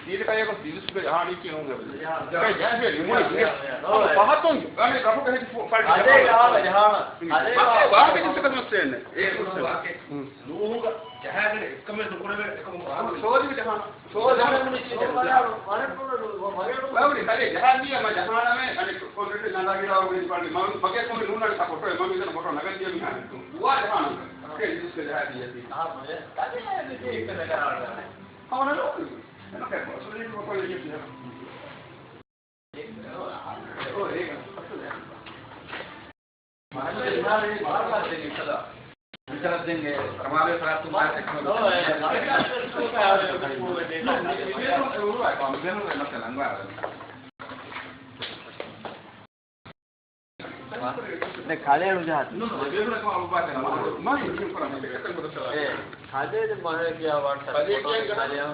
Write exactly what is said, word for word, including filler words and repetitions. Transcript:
ތީރިކައިގަ ދިލިސްގެ ޖަހާނީކީ ނޫން އެބަ. ކައި ޖަހައިފިޔަ ނިމުނީ ދިގެ. ފަހަތުން އަނެ ރަފުގެ ހެދި ފޯ-، ފަޅި އަދޭ ޖަހާނީ. ޖަހާނަ. އަދޭ ވާހަކަ ޖިންސަކަށް މައްސަލައެއް ނެތް. އޭ ނޫހުގަ ޖަހާގެން އެއްކަމެއް ނުކުރެވޭ އެކަމަކު ވާހަކަ. ސޯލިމް ޖަހާނަ. ސޯލިމް ޖަހާނަ. ވަރަށް ބޮޑު ވަރަށް ބޮޑު ވަރަށް ބޮޑު. ވަރަށް ބޮޑު. ހަރެ ޖަހާނީ އަމަ ޖަހާނަމޭ އަނެއް ކޮންޓްރެކްޓް ނަގާގިރާ ވަގެ މަގެ ކޮމެ ނޫނާ ސަޕޯޓް މަގެ މިދަނ ފޮޓޯ ނަގަން ދިޔަ މިހާރު. ވާ ޖަހާނަ. ކެ ޖިސް ކެ ޖަހާ ދިޔަ. އާ މަގެ. ކަދޭ ދިޔަ ކެ ނަގާ. ހަވަނަ ނޯ. ކަލޭ ނުޖަހާ. އޭ، ކަލޭ ދެ މަހެއް ގިޔާ ވާޓްސަޕް ކަލޭ.